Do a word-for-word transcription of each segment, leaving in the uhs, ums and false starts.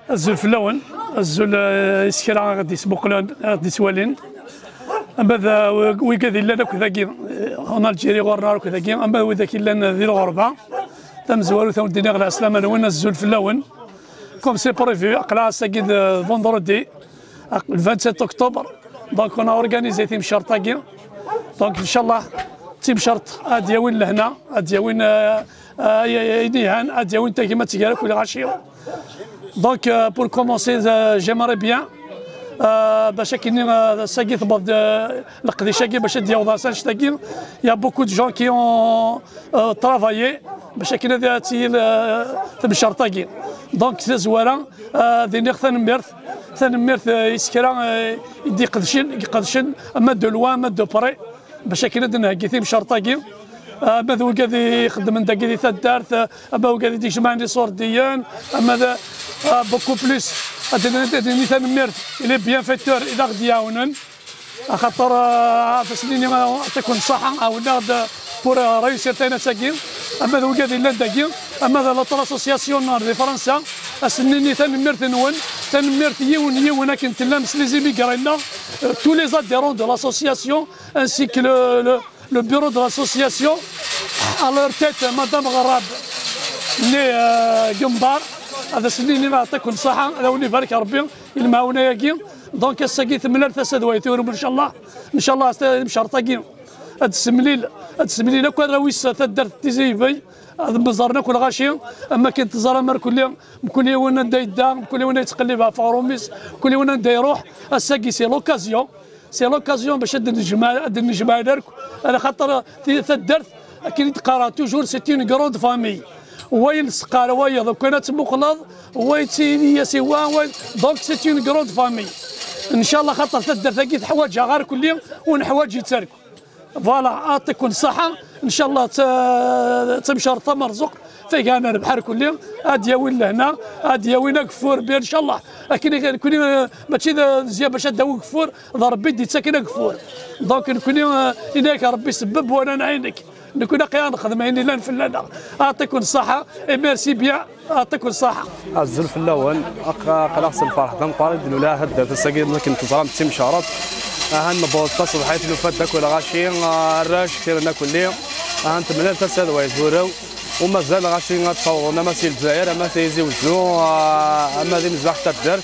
Azul fell-awen, azul, eh, i s kra i ɣ-d-ismuqlen, i ɣ-d-iswalin. Ama d, eh, wigad yellan akk dagi, eh, en Algérie ɣur-neɣ akk dagi, ama d widak yellan di lɣerba. Tamezwarut, ad wen-d-iniɣ lɛeslama-nwen, azul fell-awen. Comme c'est prévu, aql-aɣ ass-agi d vendredi, le vingt-sept octobre. Donc, on a organisé timcerḍt-agi. Donc, inchallah, timcerḍt ad d-yawin lehna, ad d-yawin, euh, euh, ayen yelhan, ad d-yawin tagmat gar akk lɣaci. Donc, euh, pour commencer, euh, j'aimerais bien, euh, bac akken, euh, ass-agi tewweḍ-d, euh, leqdic-agi bac ad d-yaweḍ ass annect-agi. Il y a beaucoup de gens qui ont, euh, travaillé bac akken ad tili, euh, temcerḍt-agi. Donc, tazwara, euh, ad d-iniɣ tanemmirt, tanemmirt, euh, i s kra, euh, i d-iqedcen, iqedcen, ama de loin, ama de près, bac akken ad d-nheggi timcerḍt-agi. Euh, ama d wigad ixeddmen dagi di taddart, euh, ama wigad i d-ijemɛen iṣurdiyen, ama d, euh, beaucoup plus. Ad d-, ad d-nini tanemmirt i les bienfaiteurs i d aɣ-d-iɛawnen. Axaṭer, euh, ad as-nini, euh, ad takun ṣṣaḥa, ɛawnen-aɣ-d pour, euh, réussir tayna-agi. Ama d wigad yellan dagi, ama d l'autre association di Fransa, ad as-nini tanemmirt-nwen, tanemmirt yiwen yiwen akken tellam s les immigrés-nneɣ, euh, tous les adhérents de l'association, ainsi que le, le, le bureau de l'association, à leur tête, Madame Ɣerrab, née, euh, Gembar, ad as-nini ad takun ṣṣaḥa, ad awen-ibarek Rebbi i lemɛawna-agi. Donc, ass-agi temlal tasa d way turum, ncallah. Ncallah, s-, imcerṭ-agi ad d-semlil, ad d-semlil akk arraw-is taddart n Tizi Yebbi, ad mmeẓren akk lɣaci, am akken teẓram ar kulli, mkul yiwen anda yedda, mkul yiwen yettqellib ɣef uɣrum-is, mkul yiwen anda iruḥ. Ass-agi, c'est l'occasion. C'est l'occasion bac ad d-nejmeɛ, ad d-nejmeɛ lirk, ala xaṭer ti-, taddart, akken i d-qqareɣ toujours, c'est une grande famille. Wa yelseq ar wayeḍ, ukan ad tmuqleḍ, wa yettili-as i wa, wa, donc c'est une grande famille. Ncallah, xaṭer taddart-agi teḥwaǧ-aɣ ar kulli, u neḥwaǧ-itt ar kulli. Voilà, aṭikkun ṣṣaḥa, ncallah, ta-, tamcerṭ tamerzuqt, Fayga ad nerbeḥ ar kulli, ad d-yawin lehna, ad d-yawin ageffur, bi, ncallah. Akken i, nekkni, eh, mačči d, d zya bac ad d-tawi ageffur, d Rebbi i d-yettaken ageffur. Donc, nekkni, eh, ini-ak Rebbi sebbeb wala nɛinek. Nekkni aqi ad nexdem ayen yellan fell-aneɣ. Aṭikkun ṣṣaḥa, et merci bien, aṭikkun ṣṣaḥa. Azul fell-awen, aq-, aql-aɣ s lferḥ d ameqqran i d-nula taddart ass-agi, akken teẓram d timcerṭ. Ahan newweḍ taṣebḥit, nufa-d akk lɣaci, arrac, kra n kulli. Ahan temlal tasa d way turew. U mazal lɣaci ad ttawḍen ama si Lezzayer, ama si Tizi Wezzu, ah, ama di Mezwaḥ n taddart.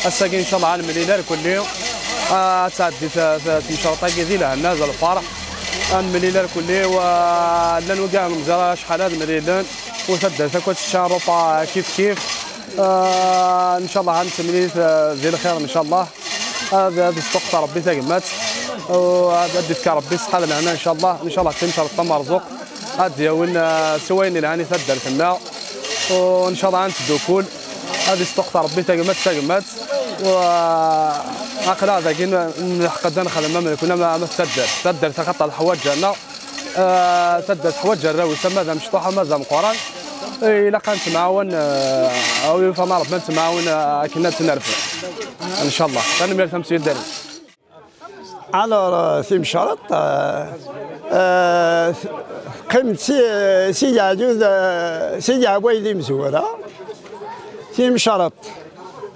Ass-agi, ncallah, ad nemlil ar kulli. Ah, ad tɛeddi ta-, ta-, temcerṭ-agi di lehna, d lferḥ. Ad nemlil ar kulli, wa llan wigi ur neẓri acḥal ad mlilen. U taddart akk ad tečča ṛṛupa kif kif. Ah, ncallah, ad nettemlil, ah, di lxir, ncallah. Ad, ad isṭuqet Rebbi tagmat. U ad, ad d-ifk Rebbi ṣṣeḥḥa d lehna, ncallah. Ncallah, d timcerṭ tamerzuqt. Ad d-yawin, ah, s wayen ilhan i taddart-nneɣ. U ncallah, ad nettdukul. Ad isṭuqet Rebbi tagmat, tagmat. U, ah, aql-aɣ dagi n-, nleḥq-d ad nexdem am nekni, ama, ama d taddart. Taddart, axaṭer teḥwaǧ-aneɣ. Ah, taddart teḥwaǧ arraw-is, ama d amecṭuḥ, ama d ameqqran. Eh, ilaq ad nettemɛawan, ah, awi fama Rebbi ad nettemɛawan, ah, akken ad tt-nerfed. Ncallah. Tanemmirt a Mesye Dderwic. Alors, euh, timecreḍt, euh, euh, teqqim-d si, si leɛyud, euh, si leɛwayed imezwura. Timecreḍt,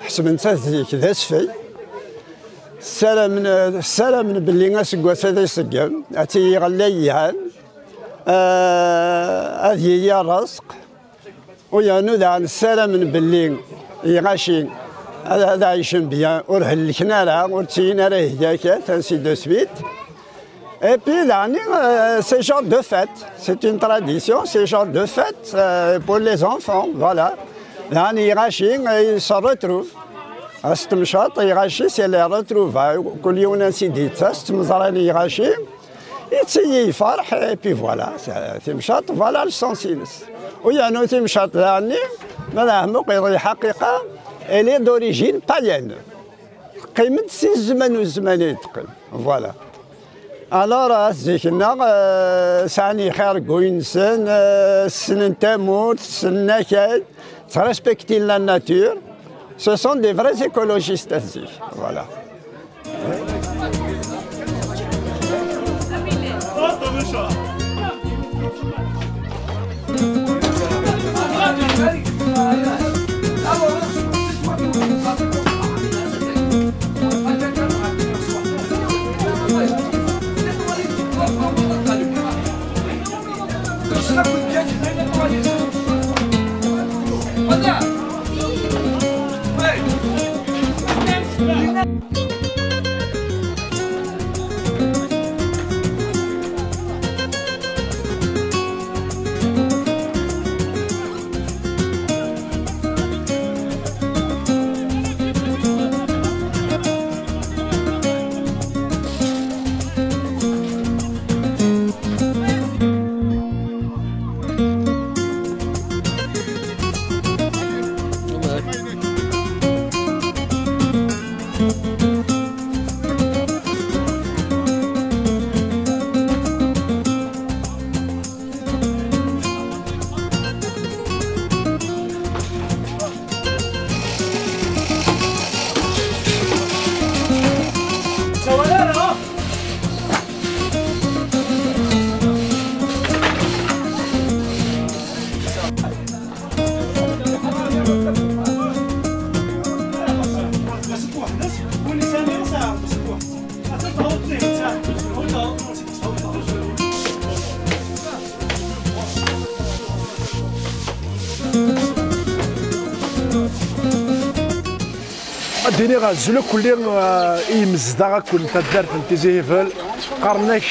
ḥesben-tt zik d asfel. Ssaramen, ssaramen belli aseggas ad iṣeggem, ad tili ɣella yelhan, eh, ad yili rrezq. U yernu daɣen ssaramen belli iɣaci ad, ad ɛicen bien, ur hellken ara, ur ttilin ara heggakat, ainsi de suite. Et puis, daɣen, euh, c'est genre de fête, c'est une tradition, c'est genre de fête, euh, pour les enfants, voilà. Daɣen iɣaci, euh, ils se retrouvent. Ass n temceḍt, iɣaci, c'est les retrouvailles. Kul yiwen ansi d-yettas, ttmeẓran iɣaci. Yettili yefreḥ, et puis voilà, c'est, timcaṭ, voilà le sens-ines. U yernu timcaṭ daɣenni, ma d Ɛemmuq iḍ lḥaqiqa, elle est d'origine païenne. Teqqim-d si zzman u zzman i d-teqqim. Voilà. Alors, euh, zik-nneɣ, euh, sɛan lxir deg wul-nsen, euh, ssnen tamurt, ssnen akal, ttrespektin la nature. Ce sont des vrais écologistes, zik. Voilà. Ad d-iniɣ azul akk-nni, eh, i yimezdaɣ akk n taddart n Tizi Hibel. Qqaren-ak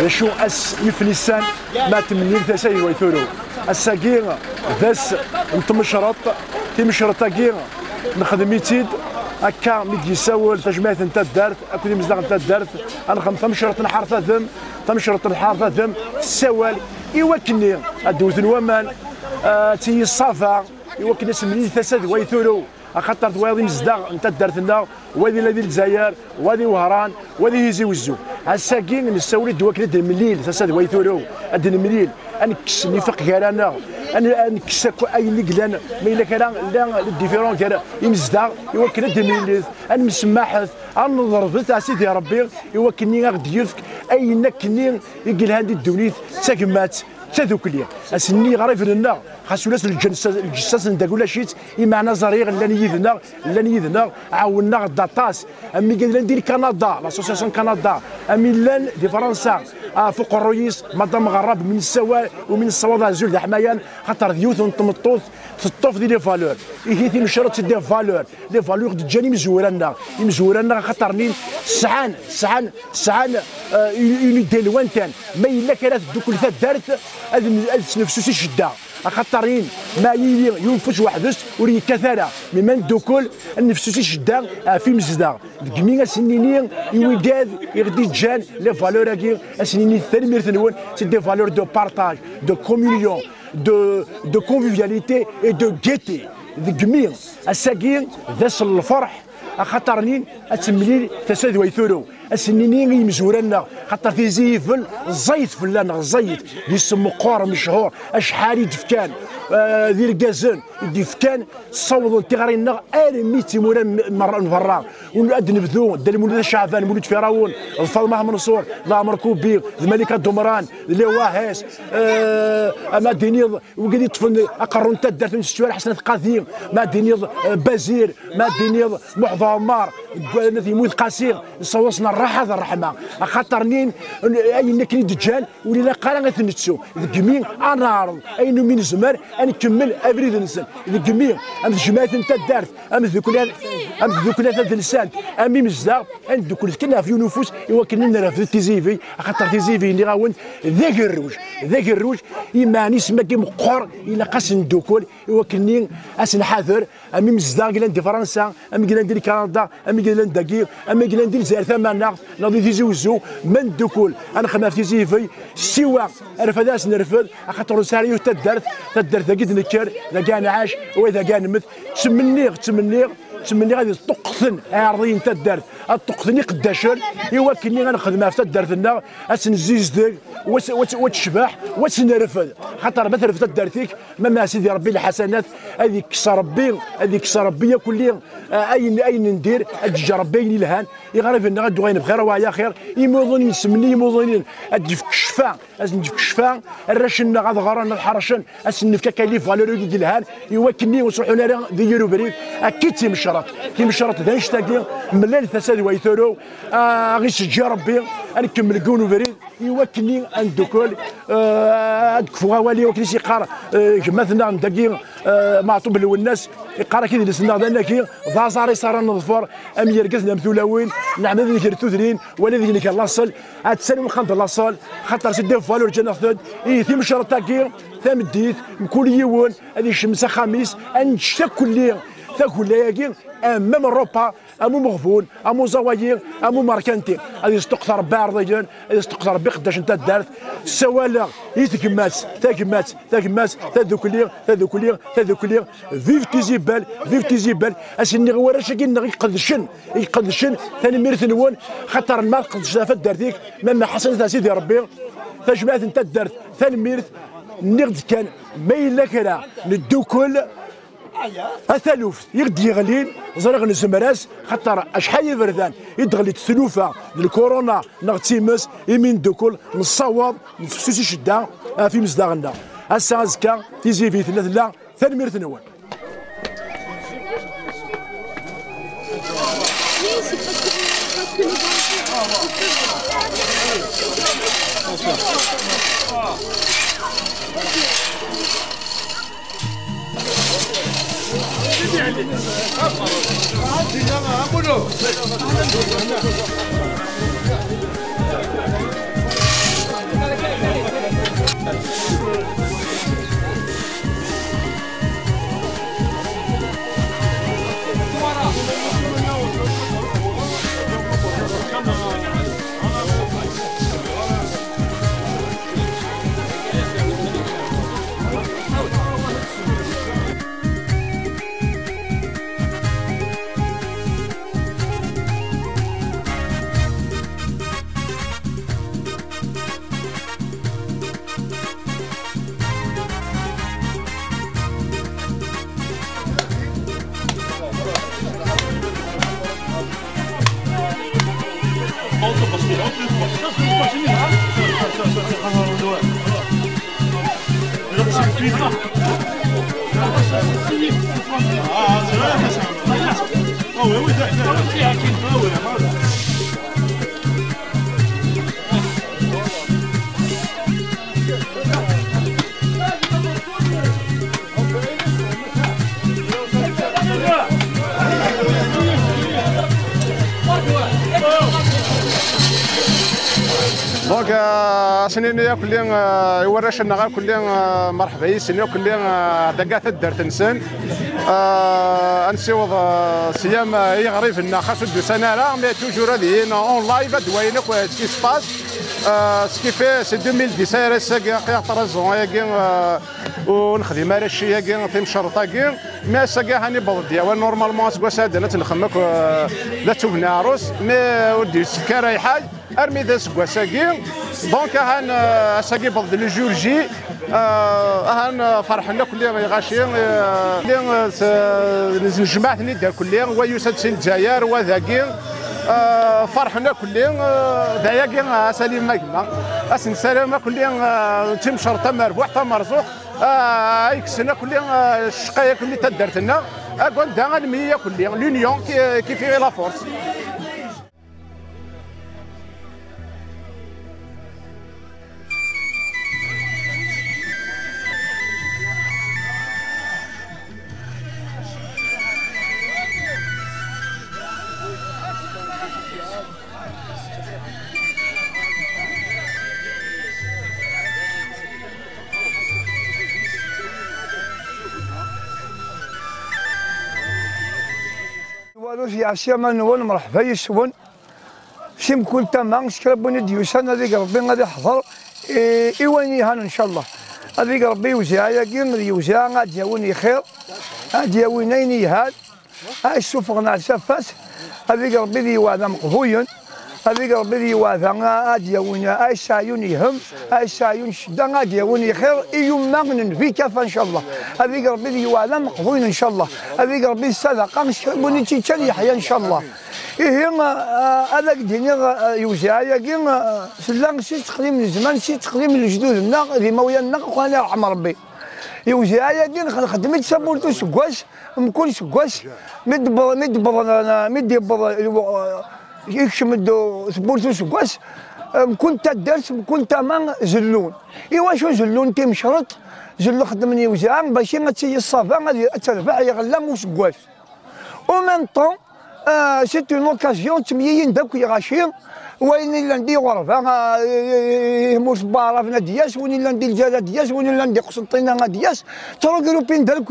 d acu ass yif nissan, ma temlil tasa di way turew. Ass-agi d ass n tmecreḍt. Timecreḍt-agi nexdem-itt-id akka mi d-yessawel tajmaɛt n taddart akked imezdaɣ n taddart, ad nexdem tamecreḍt n Ḥarfadem, tamecreḍt n Ḥarfadem tessawal i wakken ad d-wten waman, eh, ad tili ṣṣaba, i wakken ad temlil tasa d way turew. Axaṭer twayeḍ imezdaɣ n taddart-nneɣ, wa di la di Lezzayer, wa di Wehran, wa di Tizi Wezzu. Ass-agi nessawel-d wakken ad d-nemlil tasa d way turew, ad d-nemlil, ad nekkes nifaq gar-aneɣ, ad n-, ad nekkes akk ayen i yellan, ma yella kra la le différent gar imezdaɣ, i wakken ad d-nemlilit, ad nemsemmaḥet, ad neḍrebet a Sidi Ṛebbi, i wakken ad ɣ-d-yefk ayen akkenni i yelhan di ddunit, d tagmat, d tadukli. Ass-nni iɣriben-nneɣ, xas ulac lǧensa-, lǧessas n dagulac-itt, imeɛna ẓriɣ llan yid-neɣ, llan yid-neɣ, ɛawnen-aɣ-d aṭas. Am wigad llan di Kanada, l'association Kanada, am i llan di Fransa, ɣef uqerruy-is, Madame Ɣerrab, mi nessawal u mi nessawaḍ azul d aḥmayan, xaṭer d yiwet n tmeṭṭut teṭṭef di les valeurs. Ihi timecreḍt d des valeurs, les valeurs d-ǧǧan imezwura-nneɣ. Imezwura-nneɣ axaṭer-nni sɛan, sɛan, sɛan, euh, une, une idée lointaine. Ma yella kra teddukkel taddart, ad n-, ad tesnefsus i ccedda. Axaṭer-in, ma yili yunef-as weḥd-s, ur yekkat ara. Mi ma neddukkel, ad nefsus i ccedda ɣef imezdaɣ. Deg mi ad sen-nini i wigad i ɣ-d-iǧǧan les valeurs-agi, ad sen-nini tanemmirt-nwen, c'est des valeurs de partage, de communion, de, de convivialité et de gaieté. Deg mi ass-agi d ass n lferḥ, axaṭer-nni ad temlil tasa d way turew. Ad sen-nini i yimezwura-nneɣ, xaṭer Tizi Hibel ẓẓayet fell-aneɣ, ẓẓayet, d isem meqqer, mechuṛ, acḥal i d-fkan, eh, d irgazen i d-ifkan, ssawḍen tiɣri-nneɣ armi d timura n, n, n berra. Ad d-nebdu Dda Lmulud Caɛban, Mulud Firawun, d Faḍma Menṣur, d Ɛmer Kubi, d Malika Dumran, d Lewahas, eh, ama d-tiniḍ, wigad yeṭṭfen aqerru n taddart n Settwar Ḥesnat Qadi, ma d-tiniḍ, eh, Bazir, ma d-tiniḍ Muḥ d Ɛmar, deg wanat Yemmud Qasi, nessaweḍ-asen rraḥa d ṛṛeḥma. Axaṭer-nni, ayen akken i d-ǧǧan, ur ilaq ara ad t-nettu. Deg mi ad neɛreḍ ayen umi nezmer, ad nkemmel abrid-nsen. Deg mi, am tejmaɛt n taddart, am tdukli, Am tdukla tadelsant, am imezdaɣ, ad nedduklet kan ɣef yiwen ufus i wakken ad nerfed Tizi Vit, axaṭer Tizi Vit, nniɣ-awen, d agerruj, d agerruj, imeɛna isem-agi meqqer, ilaq ad s-neddukkel i wakken-nni ad s-nḥader, am imezdaɣ i yellan di Fransa, am i yellan di Kanada, am i yellan dagi, am i yellan di Lezzayer Tamaneɣt, neɣ di Tizi Wezzu, ma neddukkel, ad nexdem ɣef Tizi Vit, siwa rfed ad s-nerfed, axaṭer ur nesɛi ara yiwet taddart, taddart dagi d-nekker, dagi ad nɛac, wa dagi ad nemmet. Ttmenniɣ, ttmenniɣ, ttmenniɣ ad ṭṭuqqten iɛerḍiyen n taddart, ad ṭṭuqqten iqeddacen, i wakken ad nexdem ɣef taddart-nneɣ, ad tt-nzizdeg, wa tt-, wa tt-, wa tecbeḥ, wa tt-nerfed. Xaṭer ma terfed taddart-ik, ma mɛa Sidi Ṛebbi lḥasanat, ad ikkes Ṛebbi, ad ikkes Ṛebbi akk-, ah, ayen, ayen ndir, ad yeǧǧ Ṛebbi ayen ilhan, iɣriben-nneɣ ad d-uɣalen bxir wa ɛla xir, imuḍinen, semmenni imuḍinen, ad d-yefk ccfa, ad sen-yefk ccfa, arrac-nneɣ ad ɣren, ad ḥercen, ad sen-nefk akka les valeurs i yelhan, i wakken ur ttruḥun ara di yir ubrid. Akka i d timecreḍt. Timecreḍt d annect-agi, mlal tasa d way turew, ah, ɣ-iseǧǧi Ṛebbi, ad nkemmel deg yiwen ubrid, i wakken ad neddukel, ah, ad d-kfuɣ awal i wakken i s-yeqqar, ah, gma-tneɣ n dagi, ah, Meɛṭub Lwennas, iqqar-ak idles-nneɣ d anagi, d aẓar i s ara neḍfer, am yirgazen am tulawin, neɛmed ad nger tudrin, wala ad nger laṣel, ad tsalim lqand n laṣel, xaṭer si def valeur ǧǧan-aɣ-ten-id, i timecreḍt-agi, tameddit, mkul yiwen, ad ikcem s axxam-is, ad nečč takulli, tagella-agi, am, am Europa, am umeɣbun, am uẓawayi, am umerkanti, ad yesṭuqet Ṛebbi iɛerḍiyen, ad yesṭuqet Ṛebbi iqeddacen n taddart, ssawaleɣ i tegmat, tagmat, tagmat, tadukli, tadukli, tadukli, vive Tizi Bel, vive Tizi Bel, ad s-iniɣ i warrac-agi-nneɣ i iqedcen, i iqedcen, tanemmirt-nwen, xaṭer ma tqedceḍ ɣef taddart-ik, ma mɛa Ḥasan At Sidi Ṛebbi, tajmaɛt n taddart, tanemmirt, nniɣ-d kan, ma yella kra, neddukel, a taluft i ɣ-d-yeɣlin, ẓriɣ nezmer-as, xaṭer acḥal iberdan i d-ɣlint tlufa d lkuruna neɣ d times, imi neddukel, nessaweḍ, nessefsus i ccedda ɣef imezdaɣ-nneɣ. Ass-a, azekka, Tizi Vit tella, tella. Tanemmirt-nwen. Donc, euh, ad sen-nini akk-nni, euh, i warrac-nneɣ akk-nni, euh, merḥba yis-sen akk-nni, euh, dagi taddart-nsen. Euh, ad nessiweḍ, euh, sya-m, euh, i yiɣriben-nneɣ, xas ur d-usan ara, mais toujours ad ilin en live, ad d-walin akk, euh, ce qui se passe. Euh, ce qui fait, c'est deux mille dix, ay ass-agi, aql-aɣ tṛaẓun ayagi, euh, ur nexdim ara cci-agi, timcerḍt-agi. Mais ass-agi, hani, yewweḍ-d, yawa, normalement, aseggas-a ad nexdem akk, euh, la tugna ɛrus, mais, euh, ur d-yessefk ara lḥal. Armi d aseggas-agi, donc, ahan, euh, ass-agi yewweḍ-d le jour J, euh, ahan, euh, ferḥen akk-nni lɣaci, euh, lli, euh, s-, nejmaɛ-ten-id akk-nni, wa yusa-d si Lezzayer, wa dagi, euh, ferḥen akk-nni, euh, d ayagi, euh, asalim a gma, ad s-nessaram akk-nni, euh, timcerḍt tamerbuḥt, tamerẓuɣt, euh, ay kksen akk-nni, euh, ccqa akk-nni taddart-nneɣ, akk anda ad nemlil akk-nni, l'union qui, qui fait la force. Arut yeɛsi aman-nwen, mṛeḥba yes-wen. Si mkul tama, s kra n win i d-yusan, ad ig Ṛebbi ad iḥḍer i, i wayen yelhan, ncallah. Ad ig Ṛebbi yewziɛ-agi, d yewziɛ ad d-yawin i xir, ad d-yawin ayen yelhan, ad yessufɣen ar tafat, ad ig Ṛebbi d yewɛed ameqbuyen, ad ig Ṛebbi d yewɛed ad d-yawin, ad yesɛyun ihem, ad yesɛyun ccedda, ad d-yawin i xir, i yumma n Nnbi kafa, ncallah. Ad ig Ṛebbi d yewɛed ameqbuyen, ncallah. Ad ig Ṛebbi d ssadaqa, s kra n win i tt-iččan yeḥya, ncallah. Ihi, ah, ad ak-d-iniɣ, ah, yewziɛ-agi, ah, tella si ttqdim n zzman, si ttqdim n lejdud-nneɣ, d imawlan-nneɣ, uqran irḥem Ṛebbi. Yewziɛ-agi nxeddem-itt tawwurt useggas, mkul seggas, mi d-, mi d-, mi d-yewweḍ, ah, ikcem-d tawwurt useggas, ah, mkul taddart, mkul tama zellun. Iwacu zellun? Timecreḍt, zellu xeddmen yewziɛ, bac ad tili ṣṣaba, ad, ad terbeḥ, yeɣli useggas. Au même temps, ah, c'est une occasion, ttemyiyin-d akk lɣaci, wayen illan di ɣerba, ah, i, i, i tmurt n Waɛraben ad d-yas, win illan di Lezzayer ad d-yas, win illan di Qsenṭina ad d-yas, ttrugrupin-d akk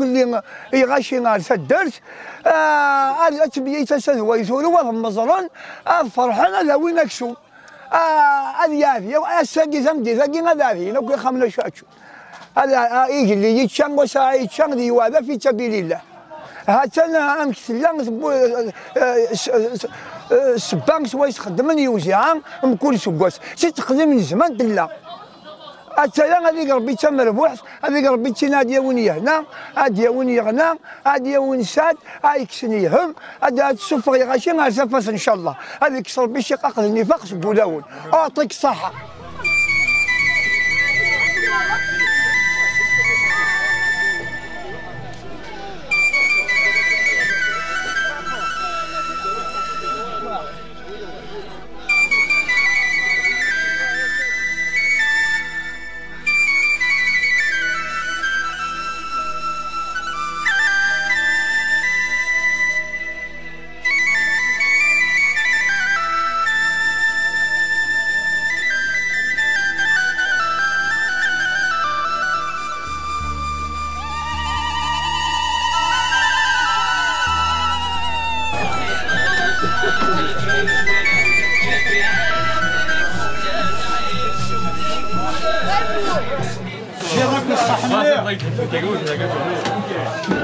lɣaci ar taddart, ah, ad, ad ttemyiyin tasa d way turew, ad mmeẓren, ad ferḥen, ad awin aksum. Ah, ad yeɛdi, ass-agi, tameddit-agi, ad ɛedin akk ixxamen acu acu. Ad, ah, igelli yečča, wass-a yečča, d yewɛed fi sabilillah. Ha-tt-an, ah, amek tella tewwu-, eh, s-, s-, eh, ssebba s wayes xeddmen yewziɛa mkul seggas. Si ttqdim n zzman tella. Attaya ad ig Ṛebbi d tamerbuḥt, ad ig Ṛebbi d tin ad yawin yehna, ad yawin yeɣna, ad yawin sɛad, ad yekksen ihem, ad, ad tessufeɣ lɣaci ar tafat, ncallah. Ad ikkes Ṛebbi iciqaq d nnifaq seg wulawen. Uɛṭik ṣṣaḥa.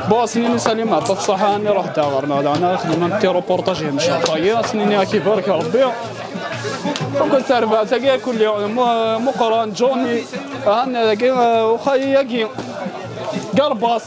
Bon, ass-nni Salim ɛṭa-t ṣṣaḥa, nni ruḥ-d ɣer-neɣ daɣen, ad xedmen un petit reportage i Mecreṭ-agi, ass-nni ad k-ibarek Ṛebbi. Mkul tarbaɛt-agi, kulli mu-, Muqran, Johnny, han dagi, eh, uxayi-agi, Garbas.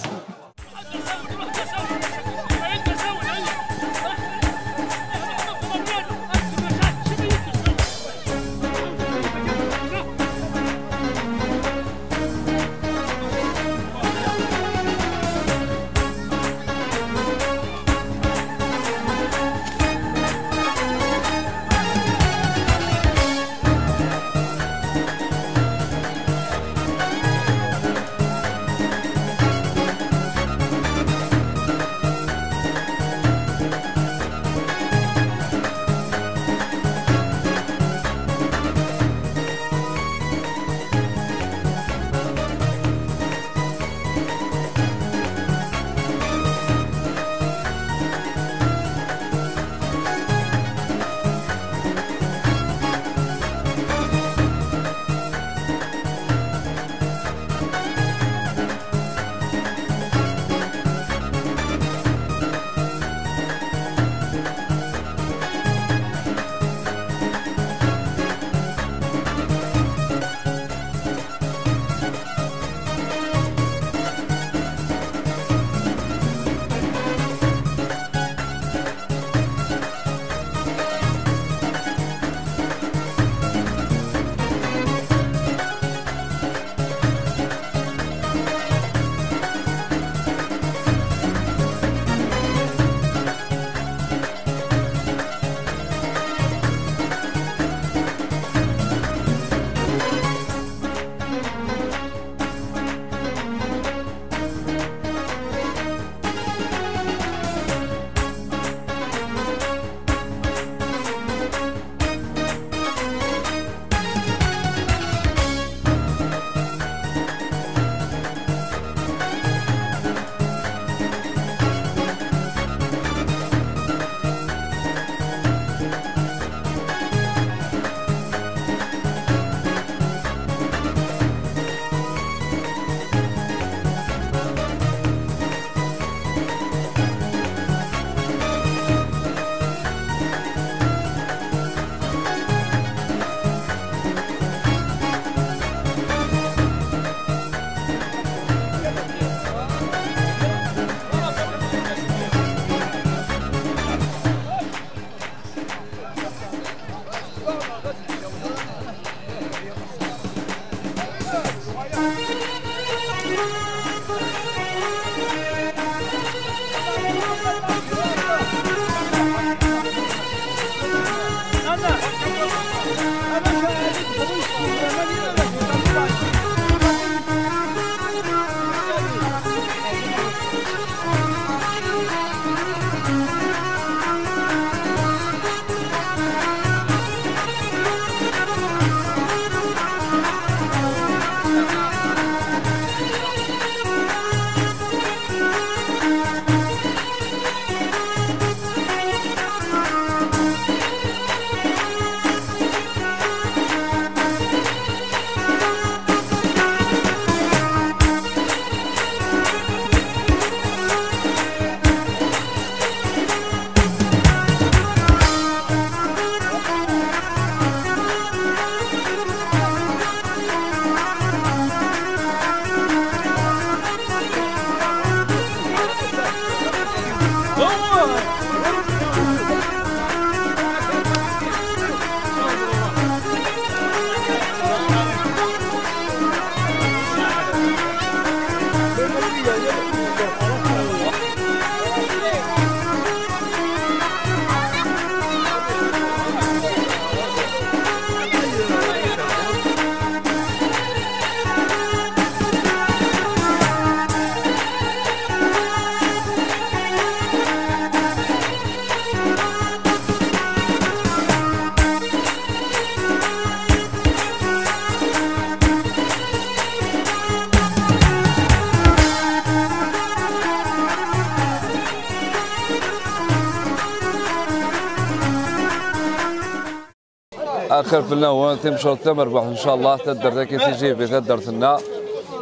Axir fell-awen, timceṛt tamerbuḥt, ncallah, taddart-agi tijibi, taddart-nneɣ.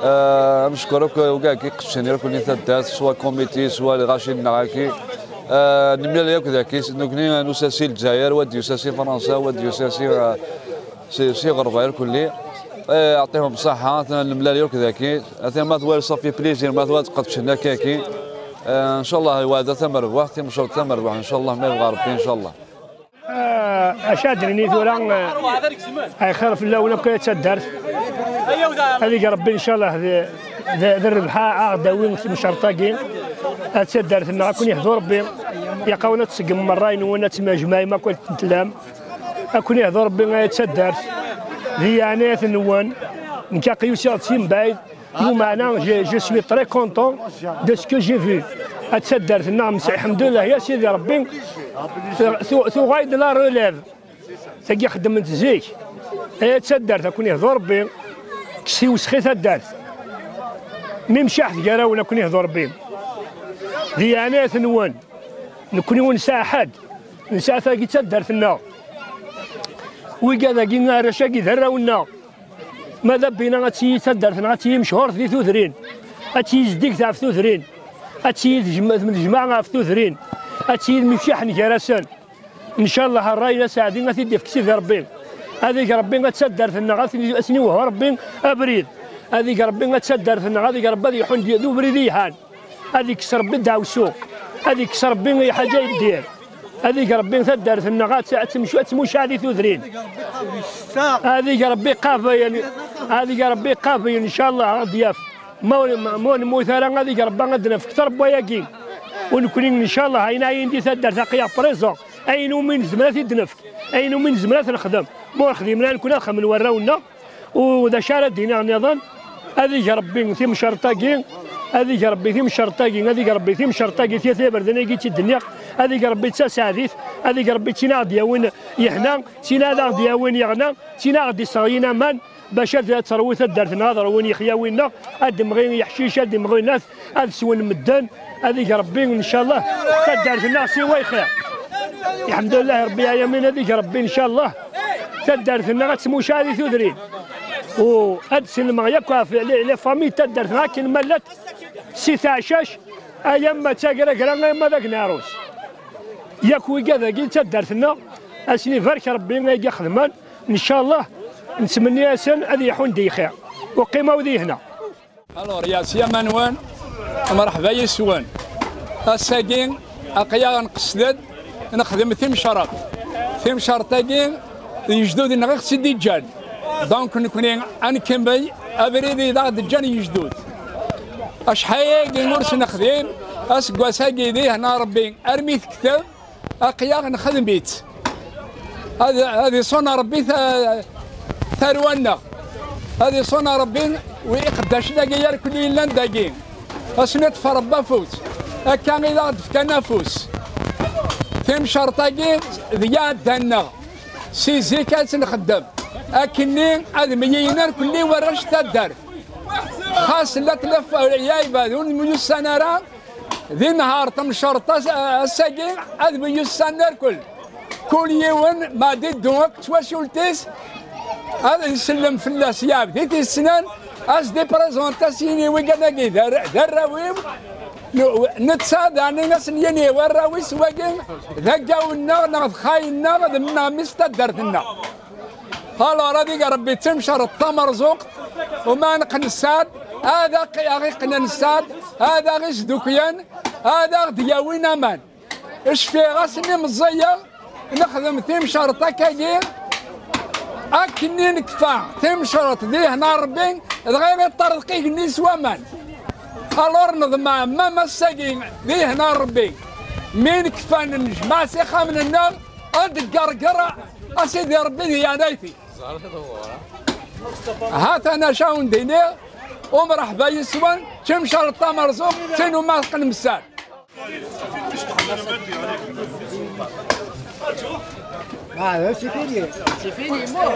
Eh, ad neckeṛ akk wigad i iqeddcen irkelli taddart, swa comité, swa lɣaci-nneɣ-agi. Eh, nemlal yakk dagi, nekkni nusa si Lezzayer, wa d-yusa si Fransa, wa d-yusa si, eh, si, si ɣerba irkelli. Eh, yeɛṭihum ṣṣeḥḥa, atan nemlal yakk dagi. Atan ma twala ṣafi plaisir, ma twala tqeddcen akkagi. Eh, ncallah, lweɛda tamerbuḥt, timceṛt tamerbuḥt, ncallah, ma yebɣa Rebbi, ncallah. Ah, acu ad d-nini tura, ah, ay xir fell-awen akk ay taddart. Ad ig Rebbi, ncallah, d, d, d rrbeḥ a ɣ-d-awi timceṛt-agi. Ad taddart-nneɣ, ad ken-ihdu Rebbi. Yaqawen ad tṣeggmem ṛṛay-nwen, ad temjemɛem akk akken tellam. Ad ken-ihdu Rebbi ay taddart. Di yeɛnayat-nwen, nekk aql-i usiɣ-d si mebɛid. Lameɛna, je, je suis très content de ce que j'ai vu. Ad taddart-nneɣ, mseḥ, ḥemdullah, ya Sidi Rebbi, tu-, tu-, tuɣal-d la relève. Tagi xeddment zik. Ay taddart, ad ken-ihdu Rebbi, kkes i wesxi taddart. Mi mcaḥet gar-awen, ad ken-ihdu Rebbi. Di yeɛnayat-nwen, nekkni ur nesɛi ḥedd, nesɛa tagi d taddart-nneɣ. Wigad-agi, arrac-agi d arraw-nneɣ. Ma d abina ad tili taddart-nneɣ, ad tili mechurt di tudrin, ad tili zeddiget ɣef tudrin, ad tili tejma-, tejmaɛ ɣef tudrin, ad tili mcaḥen gar-asen. Ncallah, ṛṛay n Aseɛdi ad t-id-ifk Sidi Rebbi. Ad ig Rebbi ad taddart-nneɣ, ad ten-, ad sen-iwehhu Rebbi abrid. Ad ig Rebbi ad taddart-nneɣ, ad ig Rebbi ad iḥun di, d ubrid i yelhan. Ad ikkes Rebbi ddeɛwessu. Ad ikkes Rebbi lḥaǧa yeddir. Ad ig Rebbi taddart-nneɣ ad t-, ad temcu-, ad tmucaɛ di tudrin. Ad ig Rebbi qabel, ad ig Rebbi qabel, ncallah, ad d-yaf. Ma ur, ma ur nemmut ara, ad ig Rebbi ad d-naf kter n wayagi. U nekkni, ncallah, ayen ayen di taddart aql-aɣ présent. Ayen umi nezmer ad t-id-nefk. Ayen umi nezmer ad t-nexdem. Ma ur xdimen ara, nekkni ad xedmen warraw-nneɣ. U d acu ara d-iniɣ nniḍen? Ad ig Rebbi timceṛt-agi, ad ig Rebbi timceṛt-agi, ad ig Rebbi timceṛt-agi, tiyat iberdan-agi i tt-id-nniɣ, ad ig Rebbi d taseɛdit, ad ig Rebbi d tin ad ɣ-d-yawin yeḥna, d tin ad ɣ-d-yawin yeɣna, d tin ad ɣ-d-isseɣyin aman, bac ad, ad terwi taddart-nneɣ, ad rwin yexyawen-nneɣ, ad d-imɣi yeḥcic, ad d-imɣi nat, ad swen medden, ad ig Rebbi, ncallah, taddart-nneɣ siwa lxir. Lḥemdullah Rebbi ɛalamin, ad ig Rebbi, ncallah, taddart-nneɣ ad tmucaɛ di tudrin. U ad sellmeɣ yakk ɣef les, les familles n taddart-nneɣ akken ma llant, si Taɛcac, alamma d Tagragra, alamma d Agnaṛus. Yakk wigad-agi n taddart-nneɣ, ad sen-ibarek Rebbi ay ixedmen, ncallah, nettmenni-asen ad iḥun di lxir. U qqimew dihna. Alors, ya siyama-nwen, mreḥba yis-wen. Ass-agi, aql-aɣ nqesd-d, nexdem timceṛt. Timceṛt-agi, d yejduden-nneɣ i ɣ-tt-id-iǧǧan. Donc, nekkni ad nkemmel abrid i d aɣ-d-ǧǧan yejdud. Acḥal-agi ur s-nexdim, Aseggas-agi, deg-neɣ Ṛebbi, armi tekteb, aql-aɣ nxeddem-itt. Ad, ad iṣun Ṛebbi ta-, tarwa-nneɣ. Ad iṣun Ṛebbi wi iqeddacen-agi irkelli yellan dagi. Ad sen-iṭṭef Ṛebbi afus. Akka i d aɣ-d-fkan afus. Timcerṭ-agi d yiɛeddan-nneɣ. Si zik ad tt-nxeddem. Akkenni ad myiyen irkelli warrac n taddart. Xas la tlaf lɛibad ur myussan ara, di nehar temcerṭ ass-, ass-agi ad myussan irkel. Kul yiwen ma d-iddu akk d twacult-is, ad isellem fell-as, yeɛbed-it, issnen, as-d-iprezenti, as-yini wigan-agi d ar-, d arraw-iw, n-, netta daɣen as-yini warraw-is, wagi d aggaw-nneɣ neɣ d xay-nneɣ neɣ mmi-s n taddart-nneɣ. Alors, ad ig Ṛebbi d timcerṭ tamerẓuqt, uma neqqen ssaɛd, ad aɣ-, aɣ-iqqnen ssaɛd, ad aɣ-isduklen, ad aɣ-d-yawin aman. Cfiɣ ass-nni meẓẓiyeɣ, nexdem timcerṭ akkagi, akkenni nekfa timcerṭ di hna Ṛebbi, dɣa iṭṭerḍeq igenni s waman. Alors neḍmeɛ ma ass-agi di hna Ṛebbi, mi nekfa nejmeɛ s ixxamen-nneɣ, ad d-gerger a Sidi Ṛebbi di yeɛnayt-ik. Ha-t-an acu awen-d-iniɣ, umreḥba yis-wen, timcerṭ tamerẓuqt, tin uma teqqnem ssaɛd. Ah, c'est fini. C'est fini, moi.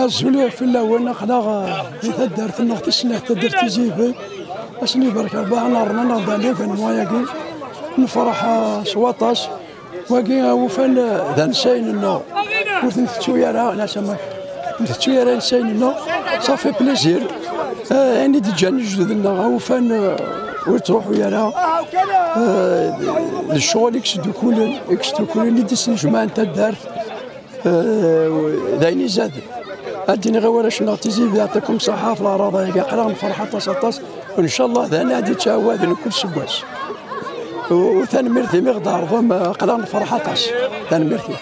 Azul fell-awen, aql-aɣ, eh, di taddart-nneɣ tis snat, taddart Tizi Hibel. Ad sen-ibarek Rebbi, nerna-aɣ-d l'événement-agi. Nefreḥ, eh, s waṭas. Wagi, eh, ufan, eh, d ansayen-nneɣ. Ur ten-tettu ara, la samak. Ur tettu ara ansayen-nneɣ. Ça fait plaisir. Eh, ayen i d-ǧǧan lejdud-nneɣ, ufan, eh, ur ttruḥu ara. Eh, d ccɣel i yesdukulen, i yesdukulen, i d-yesnejmaɛen taddart. Eh, d ayen izaden. Ad d-iniɣ i warrac-nneɣ Tizi Hibel, yeɛṭikum ṣṣeḥḥa ɣef leɛraḍa-agi, aql-aɣ nefreḥ aṭas, aṭas. Ncallah d ayen ad yettɛawaden kul seggas. U, u tanemmirt imi ɣ-d-tɛerḍem, aql-aɣ nefreḥ aṭas. Tanemmirt-ik.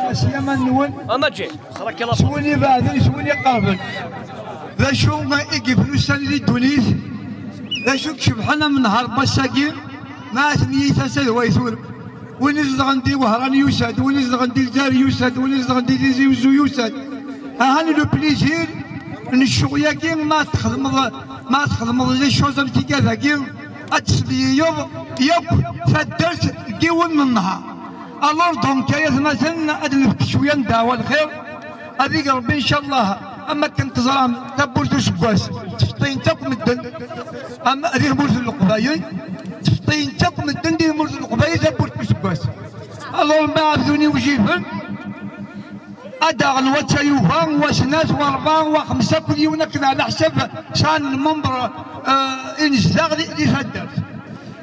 Asyaman-nwen, s win ibeɛden, s win iqerben. D acu i yefrusan di ddunit? D acu i icebḥen am nnhar n wass-agi? Ma aten-iyi tasa d way turem. Win izedɣen di Wehran yusa-d, win izedɣen di Lezzayer yusa-d, win izedɣen di Tizi Uzzu yusa-d. Ahan le plaisir n ccɣel-agi, ma txedmeḍ, ma txedmeḍ les choses am tigad-agi, ad tesliyeḍ yakk taddart deg yiwen n nnhar. Alors donc, ay atmaten, ad nefk cwiya n ddeɛwa lxir. Ad ig Rebbi, ncallah, am akken teẓram, tawwurt useggas, ttfeṭṭiyen-tt akk medden, am, di tmurt n Leqbayel, ttfeṭṭiyen-tt akk medden di tmurt n Leqbayel tawwurt useggas. Alors, ma ɛebdun iwjiben, ad d-aɣen wa d tayuga, wa snat, wa rebɛa, wa xemsa, kul yiwen akken ɛla ḥsab sɛan lmember, eh, inezdaɣ di, di taddart.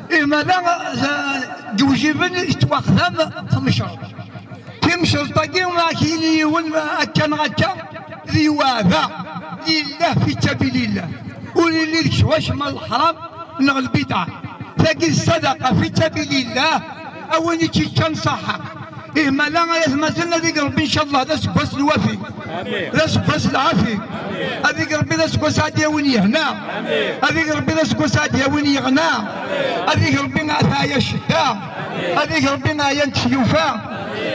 Imala, eh, deg iwjiben yettwaxdam temceḍt. Timceḍt-agi, ma ak-yini yiwen akka neɣ akka, d lweɛda lillah fi sabilillah. Ur illi deg-s wacemma n leḥram neɣ lbidɛa. Tagi d ssadaqa fi sabilillah, a win i tt-yeččan ṣaḥa. Ih, mala ay atmaten, ad ig Rebbi, ncallah, d aseggas n lwafi. D aseggas n lɛafi. Ad ig Rebbi d aseggas ad d-yawin yehna. Ad ig Rebbi d aseggas ad d-yawin yeɣna. Ad ig Rebbi ad teɛya ccedda. Ad ig Rebbi ɛyan tiyufa.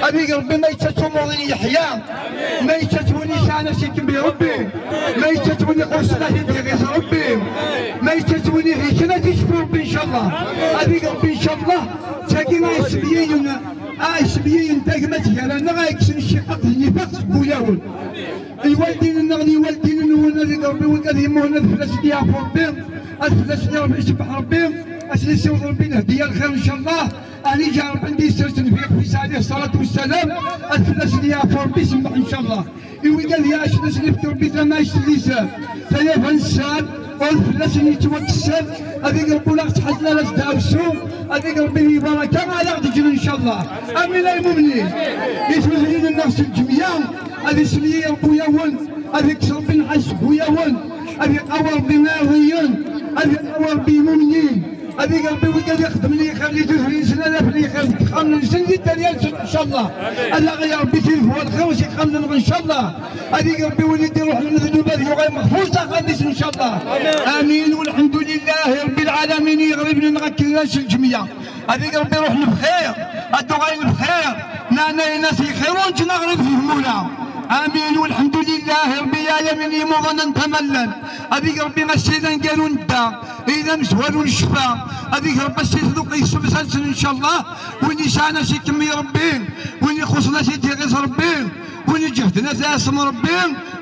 Ad ig Rebbi ma yettat umuḍin yeḥya. Ma yettat win yesɛan ad s-ikemmel Rebbi. Ma yettat win iqussen ad t-id-iɣit Rebbi. Ma yettat win ihiken ad t-icfu Rebbi, ncallah. Ad ig Rebbi, ncallah, d tagi ay isebyayen, ay isebyayen tagmat gar-aneɣ, ay yekksen cciqaq d nnifaq seg wulawen. Iwaldin-nneɣ n iwaldin-nwen, ad ig Rebbi wid ad yemmuhnen, ad fell-asen yeɛfu Rebbi, ad fell-asen iṣebbeḥ Rebbi, ad sen-isiweḍ Rebbi lehdiya lxir, ncallah. Ɛni ǧa Rebbi anda yessers Nnbi Aqfis ɛalayhi ṣṣalatu wassalam, ad fell-asen yeɛfu Rebbi, semmeḥ, ncallah. I wigad iɛacen ad sen-ifk Rebbi tamact n liser, tayafa n sser, ur fell-asen yettwakkes sser, ad ig Rebbi ur aɣ-ttḥazen ara s ddeɛwessu, ad ig Rebbi di baraka ara ɣ-d-ǧǧen, ncallah. Amin ay mumnin. I tudrin-nneɣ s lǧemya, ad iselley Rebbi uyawen, ad ikkes Rebbi nnḥas seg uyawen, ad iqawi Rebbi iɛudiyen, ad iqawi Rebbi imumnin. Ad ig Rebbi wigad ixeddmen lxir di tudrin-nsen, ad afen lxir deg yexxamen-nsen, di dderya-nsen, ncallah. Ad aɣ-yaɣ Rebbi tilfu lxir s yexxamen-nneɣ, ncallah. Ad ig Rebbi win i d-iruḥen d ddnub ad yuɣal mexfur s axxam-is, ncallah. Amin, walḥemdu lillahi Rebbi lɛalamin, i iɣriben-nneɣ akken llan s lǧemya. Ad ig Rebbi ruḥen bxir, ad d-uɣalen bxir. Meɛna-ines i xir ur neǧǧen aɣrib di tmura. Amin, walḥemdu lillahi Rebbi lɛalamin, imuḍan anda ma llan. Ad ig Rebbi ass-a d aneggaru n dda, i d amezwaru n ccfa. Ad ig Rebbi ass-a tduq yessemsalsen, ncallah. Win yesɛan ad s-ikemmel Rebbi, win ixuṣṣen ad s-id-iɣit Rebbi, win iǧehden ad t-iɛṣem Rebbi,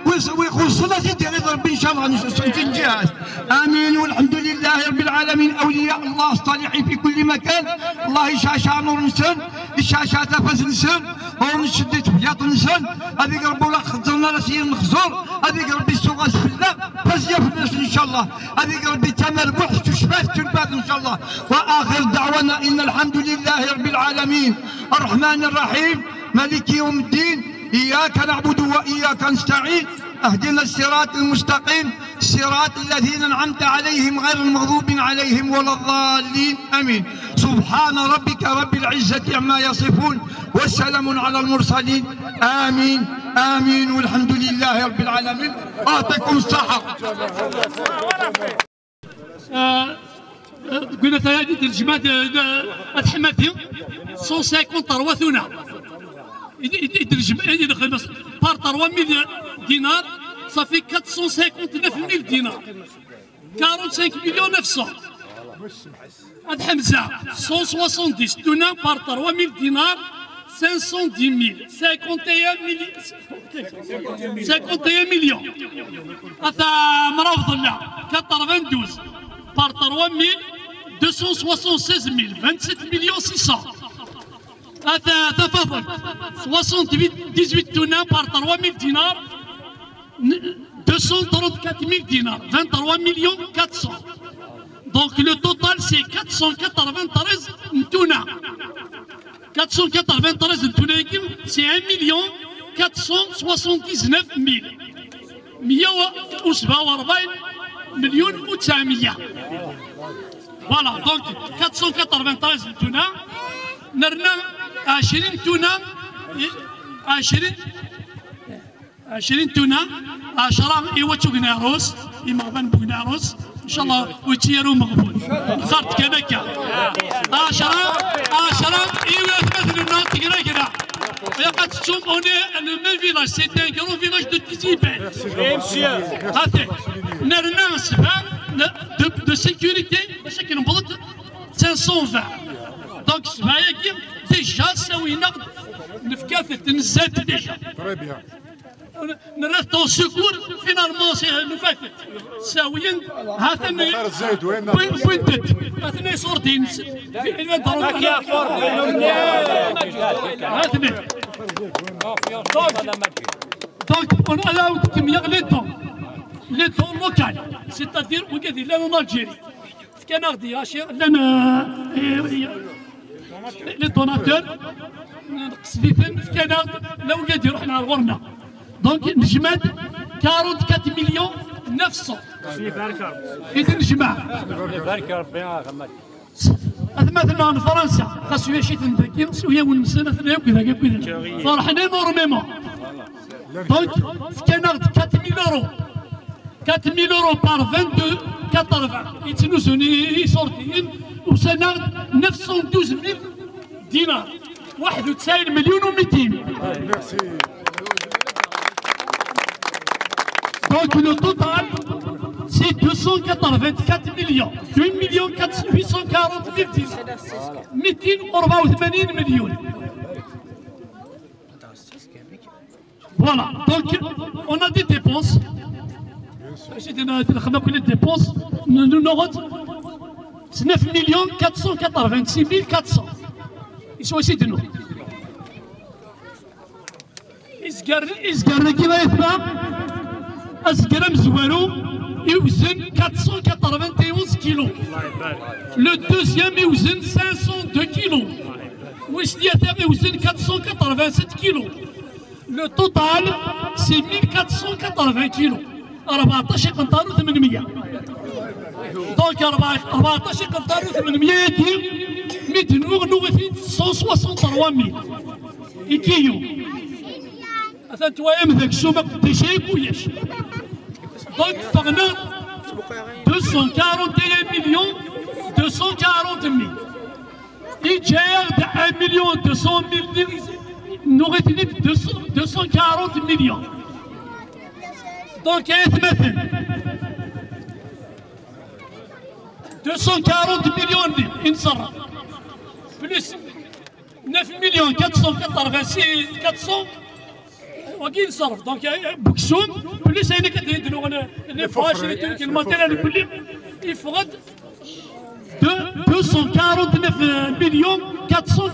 win s-, win ixuṣṣen ad t-id-iɣit Rebbi, ncallah, n-, s-, s-, s-, nǧihat. Amin, walḥemdu lillahi Rebbi lɛalamin, awliya Allah ṣṣaliḥin fi kulli makan. Allah iceɛceɛ nnur-nsen, iceɛceɛ tafat-nsen, ur nceddi tefyaḍ-nsen. Ad ig Rebbi ur aɣ-xezzren ara s yir nexẓur, ad ig Rebbi suɣ-as fell-aɣ, fazya fell-asen, ncallah. Ad ig Rebbi d tamerbuḥt, tucfat, tulfat, ncallah. وآخر دعوانا أن الحمد لله رب العالمين الرحمن الرحيم مالك يوم الدين إياك نعبد وإياك نستعين اهدنا الصراط المستقيم صراط الذين أنعمت عليهم غير المغضوب عليهم ولا الضالين آمين. سبحان ربك رب العزة عما يصفون وسلام على المرسلين آمين. آمين والحمد لله رب العالمين. أعطيكم الصحة. آه، آه، قلنا ثلاثة الجماعة، آه، آه، الحماتي، cent cinquante trois ثونا. إد-، إد-، إد الجم-، إد الخمس، par trois mille dinars, ça fait quatre cent cinquante-neuf mille dinars. Quarante-cinq millions neuf cents. Ad Hamza, cent soixante-dix, ثونا par trois mille dinars, cinq cent dix mille, cinquante et un millions. Cinquante et un millions. Ata Mrav Abdallah, quatre-vingt-douze, par trois mille, deux cent soixante-seize mille, vingt-sept millions six cents. Ata, ata Fadel, soixante-dix-huit ثونا par trois mille dinars, deux cent trente-quatre mille dinars, vingt-trois millions quatre cents. Donc le total c'est quatre cent quatre-vingt-treize ثونا. Quatre cent quatre-vingt-treize n tuna-agi, c'est un million quatre cent soixante-dix-neuf mille. Meyya u sebɛa u ṛebɛin melyun u tesɛemya. Voilà, donc quatre cent quatre-vingt-treize n tuna, nerna ɛecrin n tuna, i, ɛecrin, ɛecrin n tuna, ɛecra i wat Ugnaɛrus, imeɣban n Ugnaɛrus, ncallah ur yetti ara umeɣbun. Xart kan akka. Ɛecra, ɛecra i watmaten-nneɣ n Tegragla. Ilaq ad tettum, on est le même village, c'est un grand village de Tizi Bel. Ati, nerna sebɛa, ne-, de, de sécurité, bac akken newweḍ-d cinq cent vingt. Donc sebɛa-agi, déjà, sawi-aɣ-d, nefka-t, nzad déjà. Très bien. Nerra-t au secours, finalement, c'est, nufa-t. Sawi-n, ha-t-an, wwin-t-id. Ha-t-an iṣurdiyen. Ha-t-an. Donc, donc, on a là où tu mets les dons. Les dons locaux. C'est-à-dire, wigad yellan en Algérie. Fkan-aɣ-d, ya, llan, euh, les donateurs, nqesd-iten, fkan-aɣ-d, la wigad iruḥen ar ɣur-neɣ. Donc, nejmeɛ-d quarante-quatre millions neuf cents. I d-nejmeɛ. Atmaten-nneɣ n Fransa, xas ulac-iten dagi, s uyawen-nsen, atni akk dagi, akk dagi. Ferḥen énormément. Donc, fkan-aɣ-d quatre mille euros. Quatre mille euros par vingt-deux quatre-vingts. Yettnuzun i, i, iṣurdiyen, usan-aɣ-d neuf cent douze mille dinars. Waḥed u tesɛin melyun u mitin. Merci. Donc le total, c'est deux cent quatre-vingt-quatre millions. Deux millions huit cent quarante mille dinars. Mitin u rebɛa u tmanyin melyun. Voilà, donc on a des dépenses. C'est des, des, des dépenses. Nous, nous n'aurons neuf millions quatre cent quatre-vingt-six mille quatre cents. Ils sont ici de nous. Izgaren, izgaren-agi, ay atma, azger amezwaru iwzen quatre cent quatre-vingt-onze kilos. Le deuxième iwzen cinq cent deux kilos. Wis tlata iwzen quatre cent quatre-vingt-sept kilos. Le total, c'est mille quatre cent quatre-vingts kilos. Rbeɛṭac iqenṭar u tmenmya. Donc, rbeɛ-, rbeɛṭac iqenṭar u tmenmya-agi, mi d-nuɣ, nuɣ-it-id cent soixante-trois mille i kiyu. Atan twayam d aksum aqeddac-agi kullec. Donc, ffɣen-aɣ deux cent quarante et un millions deux cent quarante mille. Iǧǧa-yaɣ-d un million deux cent mille, nuɣ-iten-id deux cent, deux cent quarante millions. Donc, ay atmaten, deux cent quarante millions i nṣerref, plus neuf millions quatre cent quatre-vingt-six, quatre cents, wagi nṣerref. Donc, euh, euh, buksum, plus ayen akka d-, d-, d-, les poches, les trucs, le matériel, le, il faudra de deux cent quarante-neuf millions quatre cent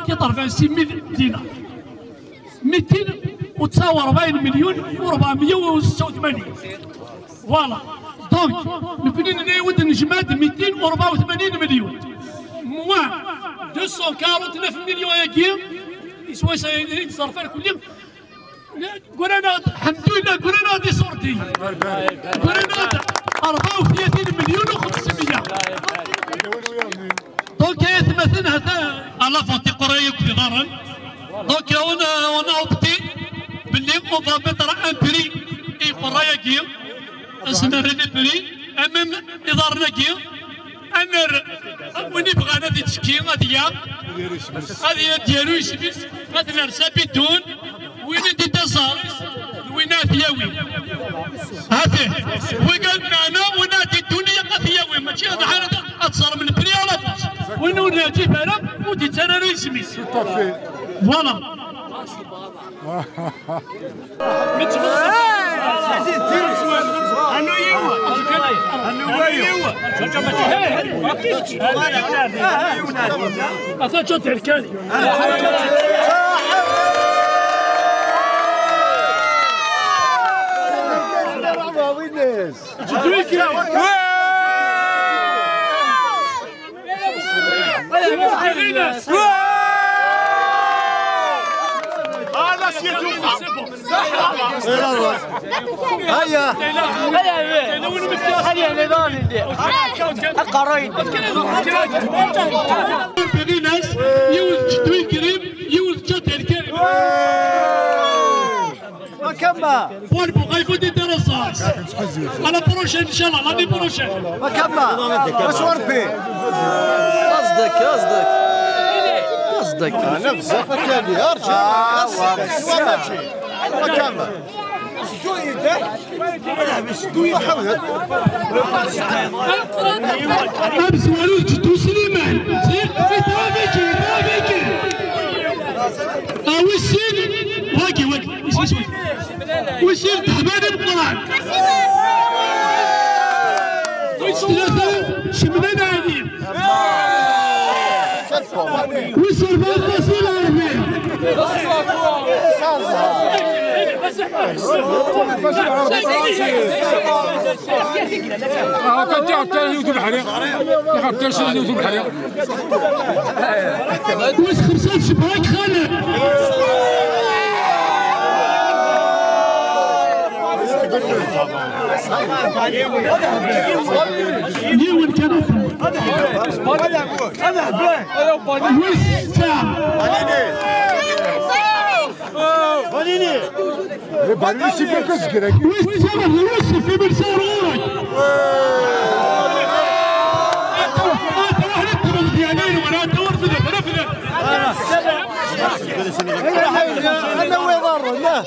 quatre-vingt-six mille dinars. Mitin u tesɛa u rebɛin melyun u rebɛemya u setta u tmanyin. Voilà. Donc, nekkni nenna-yawen-d nejmeɛ-d mitin u rebɛa u tmanyin melyun. Moins deux cent quarante-neuf millions-agi, iswa-s i neṣṣerf irkelli. Gran-aɣ-d, ḥemdullah, gran-aɣ-d iṣurdiyen. Gran-aɣ-d rebɛa u tlatin melyun u xemsemya. Donc, ay atmaten, hata. Ala font iqerra yakk d iḍarren. Donc, on a, on a opté belli on va mettre un prix i iqerra-agi. Ad s-nerr le prix, même iḍarren-agi, ad nerr, win ibɣan ad ittekki, ad yaɣ, ad y-, ad yaru isem-is, ad nerr s abidun, win i d-ittaẓar-is, d win ad t-yawi. Hati, wigan meɛna, win ad d-iddun, ad t-yawi, mačči ad ḥar ad, ad teẓrem le prix à l'avance. Win ur neɛǧib ara, ur d-ittarra ara isem-is. Tout à fait. Voilà. هيا. هيا، هيا، هيا، نضال ندير. أقرأ يدي. Yiwen n jeddu yekrib, yiwen n čaṭi yekrib. Ma kemma. Paul Bougaïfo di Terrassas. À la prochaine, إن شاء الله, l'année prochaine. Ma kemma. Acu Rebbi. Qasdek, qasdek. Qasdek. أنا بزاف هكا اللي أرجع. آه، وبزاف. ما كمل. أمس ولد جدو سليمان. زين، برافيكي، برافيكي. آه، وسيل. واقي، واقي. وسيل، وسيل. وسيل تحبان القرآن. وسيل ثلاثة، شملنا هذه. ويسير بالباص إلى أربعين. هاكا جا حتى يوتيوب الحريق. حتى يوتيوب الحريق. واش خمسة شباك خالد؟ يوم كان. وسام. بانيني. بانيني سي بوكس كراك. وسام الوسط في بن صارورك. أنت واحد الطرف ديالي وأنا أنت ورفدك، ورفدك. أنا وين ضرر؟ لا.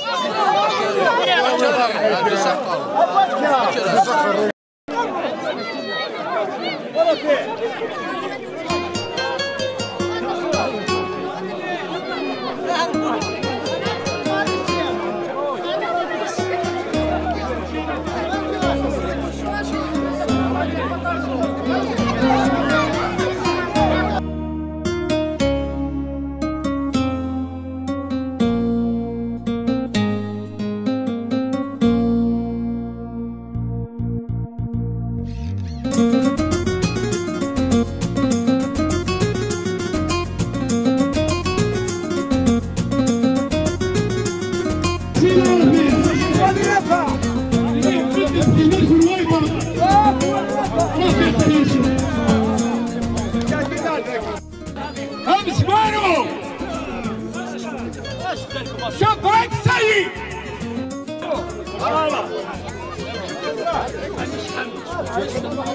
أمس مانو شباك سيء.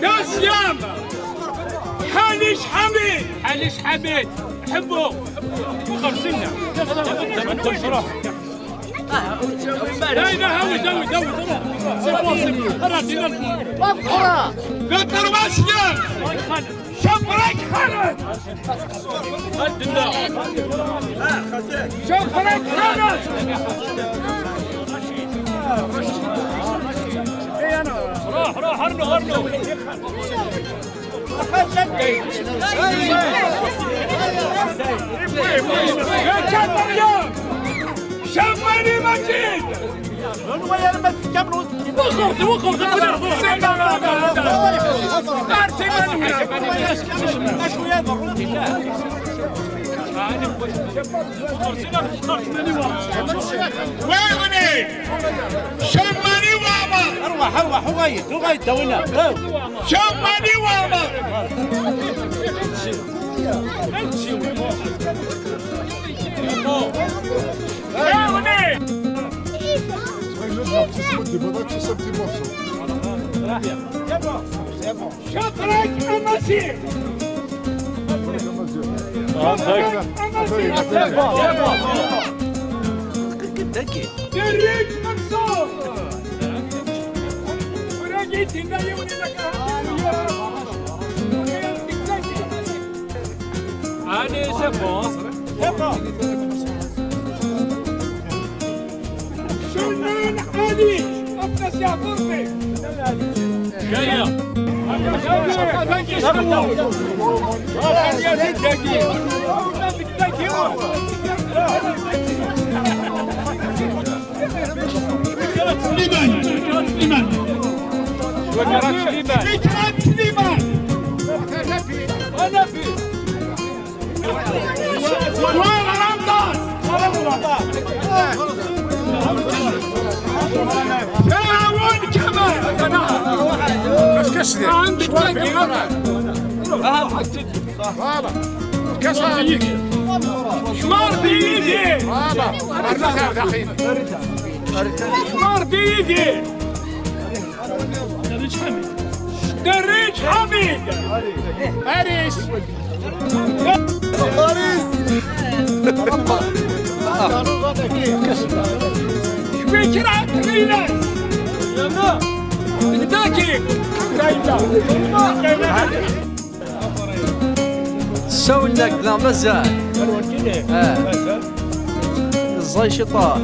يا سيام. حنيش حميد. حنيش حميد. حبو. خمسين. لا، لا، هاوي، هاوي، هاوي. C'est bon, c'est bon. خلاص، يلا. لا ترمى سيام. شبرك خالد. شبرك خالد. روح، روح، ارنو، ارنو. يا شبرك. شبرك مجيد. وقفت، وقفت. ويني؟ شمالي وابا. ارواح، ارواح، وغايد، وغايد، دوينا. شمالي وابا. ويني؟ شكرك المسير. دريت منصور. وراجيتي ما يولي لك. هاني c'est bon. شنان علي، أبنى سياطرتي. جاية. سليمان، سليمان. فكرة سليمان. أنا في. وين رمضان؟ عندك تاكي، غلط. آه، حطيت. Voilà. كاس عندك. حمار بيدي. Voilà. أرجع داخل. حمار بيدي. دريج حميد. دريج حميد. أريس. شوي كرة تريلة. بداكي. تساوي لك لا مازال. اه. الزي شطار.